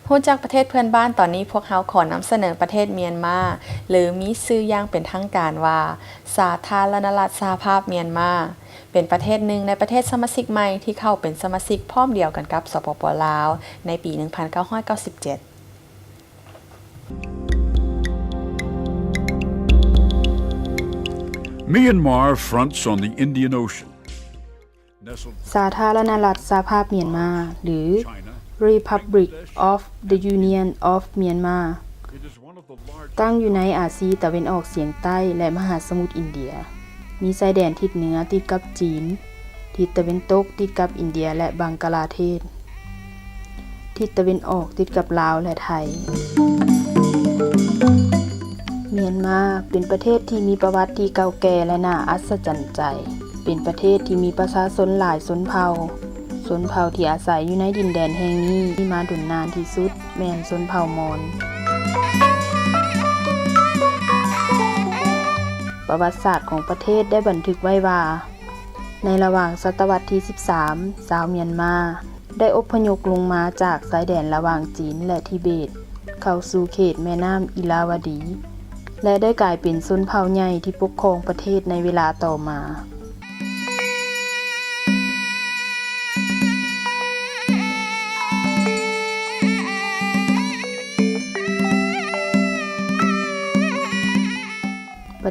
ຮູ້ຈັກປະເທດເພື່ອນບ້ານ? ຕອນນີ້ພວກເຮົາຂໍນຳສະເໜີປະເທດມຽນມາ ຫຼື ມີຊື່ຢ່າງເປັນທາງການວ່າ ສາທາລະນະລັດສະຫະພາບມຽນມາ ເປັນປະເທດໜຶ່ງໃນປະເທດສະມາຊິກໃໝ່ທີ່ເຂົ້າເປັນສະມາຊິກພ້ອມດຽວກັນກັບ ສປປ ລາວ ໃນປີໜຶ່ງພັນເກົ້າຮ້ອຍເກົ້າສິບເຈັດ. Myanmar fronts on the Indian Ocean. ສາທາລະນະລັດສະຫະພາບມຽນມາ ຫຼື Republic of the Union of Myanmar ຕັ້ງຢູ່ໃນອາຊີຕາເວັນອອກສຽງໃຕ້ ແລະ ມະຫາສະໝຸດອິນເດຍ. ມີຊາຍແດນທິດເໜືອຕິດກັບຈີນ, ທິດຕາເວັນຕົກຕິດກັບອິນເດຍ ແລະ ບັງກະລາເທດ, ທິດຕາເວັນອອກຕິດກັບລາວ ແລະ ໄທ. ມຽນມາເປັນປະເທດທີ່ມີປະຫວັດທີ່ເກົ່າແກ່ ແລະ ໜ້າອັດສະຈັນໃຈ. ເປັນປະເທດທີ່ມີປະຊາຊົນຫຼາຍຊົນເຜົ່າ. ຊົນເຜົ່າທີ່ອາໄສຢູ່ໃນດິນແດນແຫ່ງນີ້ມີມາດົນນານທີ່ສຸດແມ່ນຊົນເຜົ່າມອນ. ປະຫວັດສາດຂອງປະເທດໄດ້ບັນທຶກໄວ້ວ່າ ໃນລະຫວ່າງສະຕະວັດທີສິບສາມ ຊາວມຽນມາໄດ້ອົບພະຍົບລົງມາຈາກຊາຍແດນລະຫວ່າງຈີນ ແລະ ທິເບດ ເຂົ້າສູ່ເຂດແມ່ນ້ຳອິລາວະດີ ແລະ ໄດ້ກາຍເປັນຊົນເຜົ່າໃຫຍ່ທີ່ປົກຄອງປະເທດໃນເວລາຕໍ່ມາ.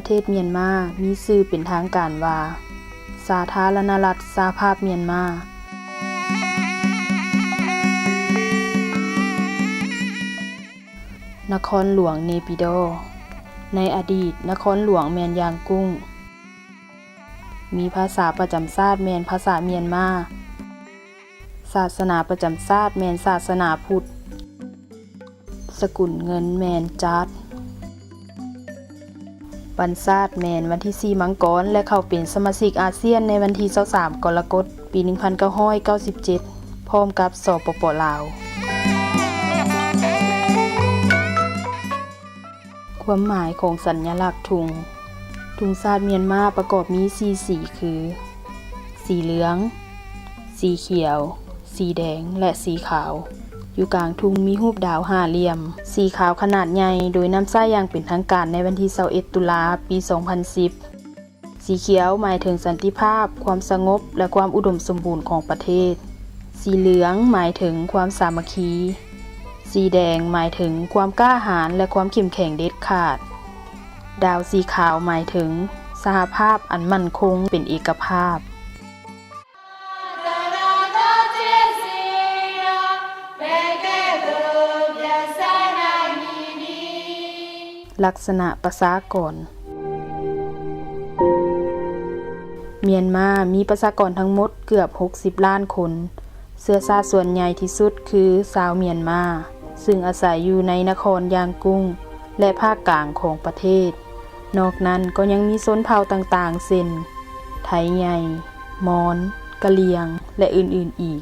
ປະເທດມຽນມາມີຊື່ເປັນທາງການວ່າ ສາທາລະນະລັດສະຫະພາບມຽນມາ. ນະຄອນຫຼວງເນປິດໍ. ໃນອະດີດ, ນະຄອນຫຼວງແມ່ນຢາງກຸ້ງ. ມີພາສາປະຈຳຊາດແມ່ນພາສາມຽນມາ. ສາສະໜາປະຈຳຊາດແມ່ນສາສະໜາພຸດ. ສະກຸນເງິນແມ່ນຈາດ. ວັນຊາດແມ່ນວັນທີສີ່ມັງກອນ ແລະ ເຂົ້າເປັນສະມາຊິກອາຊຽນໃນວັນທີຊາວສາມກໍລະກົດ ປີໜຶ່ງພັນເກົ້າຮ້ອຍເກົ້າສິບເຈັດ ພ້ອມກັບ ສປປ ລາວ. ຄວາມໝາຍຂອງສັນຍະລັກທຸງ. ທຸງຊາດມຽນມາປະກອບມີສີ່ສີຄື ສີເຫຼືອງ, ສີຂຽວ, ສີແດງ ແລະ ສີຂາວ. ຢູ່ກາງທຸງມີຮູບດາວຫ້າຫຼ່ຽມ ສີຂາວຂະໜາດໃຫຍ່ ໂດຍນຳໃຊ້ຢ່າງເປັນທາງການໃນວັນທີຊາວເອັດ ຕຸລາ ປີສອງພັນສິບ. ສີຂຽວໝາຍເຖິງສັນຕິພາບ, ຄວາມສະຫງົບ ແລະ ຄວາມອຸດົມສົມບູນຂອງປະເທດ. ສີເຫຼືອງໝາຍເຖິງຄວາມສາມັກຄີ. ສີແດງໝາຍເຖິງຄວາມກ້າຫານ ແລະ ຄວາມເຂັ້ມແຂງເດັດຂາດ. ດາວສີຂາວໝາຍເຖິງສະຫະພາບອັນໝັ້ນຄົງເປັນເອກະພາບ. ລັກສະນະປະຊາກອນ. ມຽນມາມີປະຊາກອນທັງໝົດເກືອບຫົກສິບລ້ານຄົນ. ເຊື້ອຊາດສ່ວນໃຫຍ່ທີ່ສຸດຄືຊາວມຽນມາ, ຊຶ່ງອາໄສຢູ່ໃນນະຄອນຢາງກຸ້ງ ແລະ ພາກກາງຂອງປະເທດ. ນອກນັ້ນກໍຍັງມີຊົນເຜົ່າຕ່າງໆ ເຊັ່ນ ໄທໃຫຍ່, ມອນ, ກະຫຼ່ຽງ ແລະ ອື່ນໆອີກ.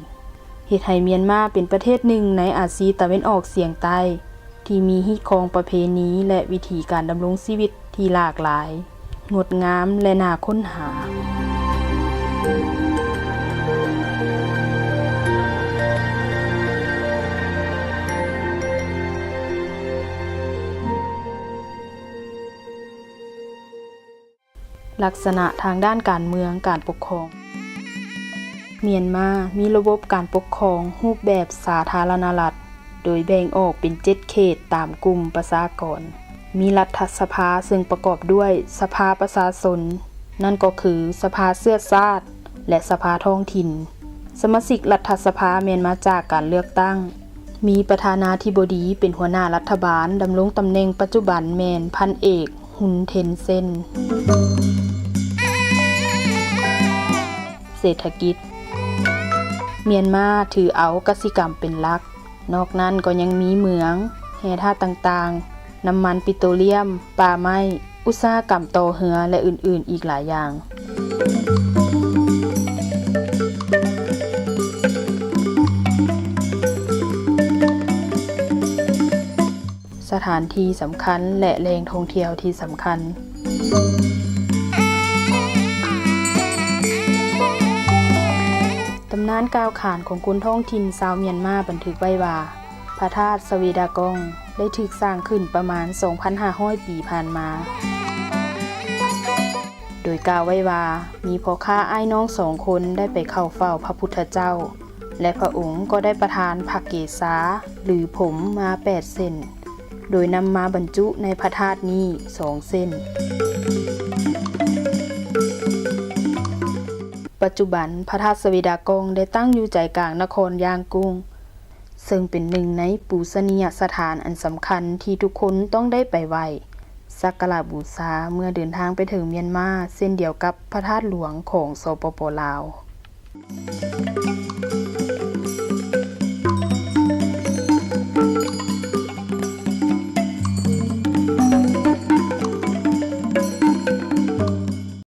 ເຮັດໃຫ້ມຽນມາເປັນປະເທດໜຶ່ງໃນອາຊີຕາເວັນອອກສຽງໃຕ້ ທີ່ມີຮີດຄອງປະເພນີ ແລະ ວິຖີການດຳລົງຊີວິດທີ່ຫຼາກຫຼາຍ, ງົດງາມ ແລະ ໜ້າຄົ້ນຫາ. ລັກສະນະທາງດ້ານການເມືອງ, ການປົກຄອງ. ມຽນມາມີລະບົບການປົກຄອງຮູບແບບສາທາລະນະລັດ, ໂດຍແບ່ງອອກເປັນເຈັດເຂດຕາມກຸ່ມປະຊາກອນ. ມີລັດຖະສະພາເຊິ່ງປະກອບດ້ວຍສະພາປະຊາຊົນ, ນັ້ນກໍຄືສະພາເຊື້ອຊາດ ແລະ ສະພາທ້ອງຖິ່ນ. ສະມາຊິກລັດຖະສະພາແມ່ນມາຈາກການເລືອກຕັ້ງ. ມີປະທານາທິບໍດີເປັນຫົວໜ້າລັດຖະບານ, ດຳລົງຕຳແໜ່ງປັດຈຸບັນແມ່ນພັນເອກ ຮຸນເທັນເຊັນ. ເສດຖະກິດ. ມຽນມາຖືເອົາກະສິກຳເປັນຫຼັກ, ນອກນັ້ນກໍຍັງມີເມືອງ, ແຮ່ທາດຕ່າງໆ, ນ້ຳມັນປິໂຕລຽມ, ປ່າໄມ້, ອຸດສາຫະກຳຕໍ່ເຮືອ ແລະ ອື່ນໆອີກຫຼາຍຢ່າງ. ສະຖານທີ່ສຳຄັນ ແລະ ແຫຼ່ງທ່ອງທ່ຽວທີ່ສຳຄັນ. ຕຳນານກ່າວຂານຂອງຄົນທ້ອງຖິ່ນຊາວມຽນມາບັນທຶກໄວ້ວ່າ, ພະທາດສະເວດາກອງ ໄດ້ຖືກສ້າງຂຶ້ນປະມານ ສອງພັນຫ້າຮ້ອຍ ປີຜ່ານມາ, ໂດຍກ່າວໄວ້ວ່າ ມີພໍ່ຄ້າອ້າຍນ້ອງສອງຄົນໄດ້ໄປເຂົ້າເຝົ້າພະພຸດທະເຈົ້າ ແລະ ພະອົງກໍໄດ້ປະທານພະເກສາ ຫຼື ຜົມມາແປດເສັ້ນ, ໂດຍນຳມາບັນຈຸໃນພະທາດນີ້ສອງເສັ້ນ. ປັດຈຸບັນ ພະທາດສະເວດາກອງ ໄດ້ຕັ້ງຢູ່ໃຈກາງນະຄອນຢ່າງກຸ້ງ, ເຊິ່ງເປັນໜຶ່ງໃນປູຊະນີຍະສະຖານອັນສຳຄັນທີ່ທຸກຄົນຕ້ອງໄດ້ໄປໄຫວ້ ສັກກາລະບູຊາເມື່ອເດີນທາງໄປເຖິງມຽນມາ, ເຊັ່ນດຽວກັບພະທາດຫຼວງຂອງ ສປປ ລາວ.